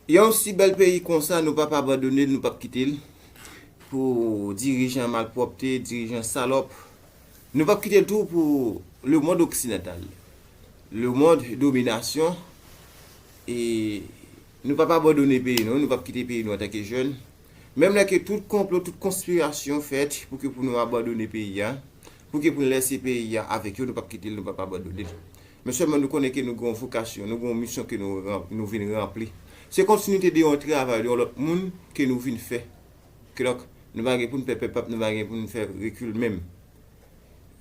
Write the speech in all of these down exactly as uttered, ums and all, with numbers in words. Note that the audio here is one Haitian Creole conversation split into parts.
Yon si bèl peyi konsa, nou p ap abandone l, nou p ap kite l pou dirijan malpwòpte, dirijan salòp. Nou p ap kite l tou pou lemonn oksidantal, lemonn dominasyon. E nou p ap abandone peyi nou, nou p ap kite peyi nou antanke jèn. Menm lè ke tout konplo, tout konspirasyon fèt pou ke pou nou abandone peyi a, pou ke pou nou lèse peyi a avèk yo, nou p ap kite l, nou p ap abandone l. Men sèlman nou konnen ke nou gen yon vokasyon, nou gen yon misyon ke nou, nou vin ranpli. Se kontinite de yon travay de yon lòt moun ke nou vin fè. Kidonk, nou pa gen pou n pè pèp, nou pa gen pou n fè rekil menm.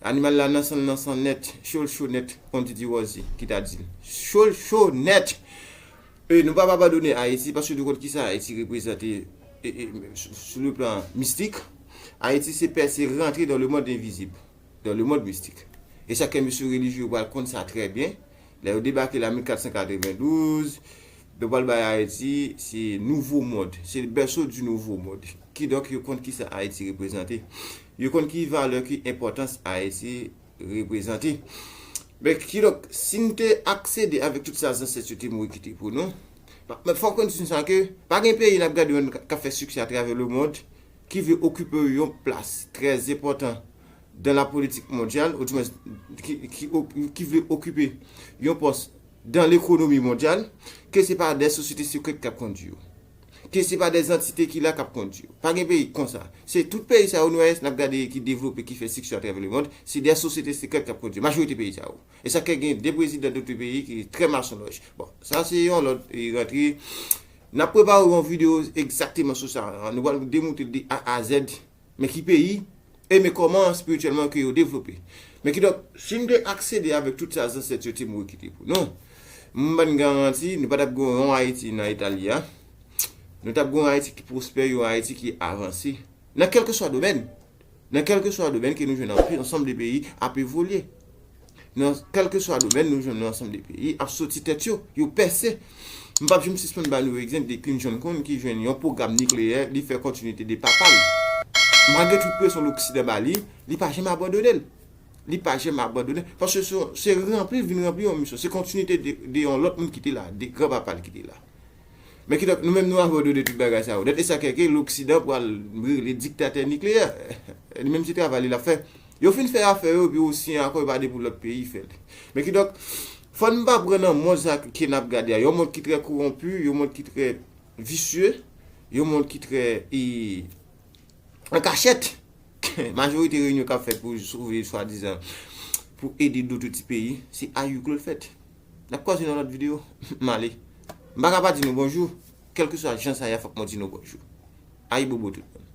Animal la nan san l, nan san nèt, cho l cho nèt, kon Didi Wòzi ki ta di l. Cho l cho nèt! E nou p ap abandone Ayiti, paske nou konn kisa Ayiti reprezante, e, e, sou, sou le plan mistik. Ayiti se pèse rantre dans le monde invisible, dans le monde mystique. E sa ke mesye relijye yo pral konn sa trè byen. Lè yo debake la mil kat san katrevendouz, yo pral bay Ayiti se nouvo mond, se le berceau du nouveau monde. Kidonk, yo konn kisa Ayiti reprezante. Yo konn ki valè, ki enpòtans Ayiti reprezante. Men kidonk, si n te aksede avèk tout sa zansèt yo te mouri kite pou nou, men fòk nou di sa ke pa gen peyi n ap gade yo k ap fè siksè atravè le mond ki vle okipe yon plas trè enpòtan dans la politique mondiale, ou dimwens ki, ki, ki vle okipe yon pòs dans l'économie mondiale, ke se pa de sosyete sekrèt k ap kondui yo. Ke se pa de antite ki la k ap kondui yo. Pa gen peyi konsa. Se tout peyi sa yo nou wè, n ap gade ki devlope, ki fè siksè atravè le mond, se de sosyete sekrèt k ap kondui yo. Majorite peyi sa yo. E sa ke gen de prezidan de peyi ki trè masonlòj. Bon, sa se yon lòt, e, rantre. N ap prepare yon videyo egzakteman sou sa. Nou pral demontre l de A a Z. Men ki peyi, e men kòman espirityèlman ke yo devlope. Men kidonk, si n te aksede avèk tout sa zansèt yo te mouri kite pou nou, m ban n garanti, nou pa t ap gen yon Ayiti nan eta li a. Nou t ap gen yon Ayiti ki pwospè, yon Ayiti ki avanse. Nan kèlkeswa domèn. Nan kèlkeswa domèn ke nou jwenn anpil, ansanm de peyi ap evolye. Nan kèlkeswa domèn, nou jwenn yon ansanm de peyi ap soti tèt yo, yo pèse. M p ap janm sispann ba nou egzanp de Kim Jong-un ki jwenn yon pwogram nikleyè, li fè kontinite de papa l. Malgre tout presyon Loksidan ba li, li pa janm abandone l. Li pa janm abandone l. Paske se, se ranpli, vin ranpli yon misyon. Se kontinite de, de yon lòt moun ki te la, de granpapa l ki te la. Men kidonk, nou menm nou abandone tout bagay sa yo nèt. E sa ke, ke Loksidan pral rele diktatè nikleyè. Li menm se travay li l ap fè. Yo fin fè afè yo, epi yo siyen akò, yo pa de pou lòt peyi fè l. Men kidonk, fò n pa pran nan mond sa ke n ap gade a. Yon mond ki trè kowonpi, yon mond ki trè visye, yon mond ki trè, e, an kachèt. Majorite reyinyon k ap fèt pou sove swadizan, pou ede dout ti peyi, se a huis clos l fèt. N ap kwaze nan lòt videyo. M ale. M pa ka pa di nou bonjou. Kèlkeswa jan sa ye a, fòk mwen di nou bonjou. Ayibobo tout moun.